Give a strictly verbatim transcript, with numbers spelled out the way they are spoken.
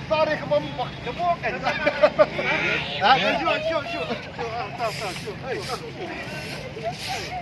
Sorry, come on, come on. Ah, sure, sure, sure. Sure, ah, sure, sure, sure. Hey, come on.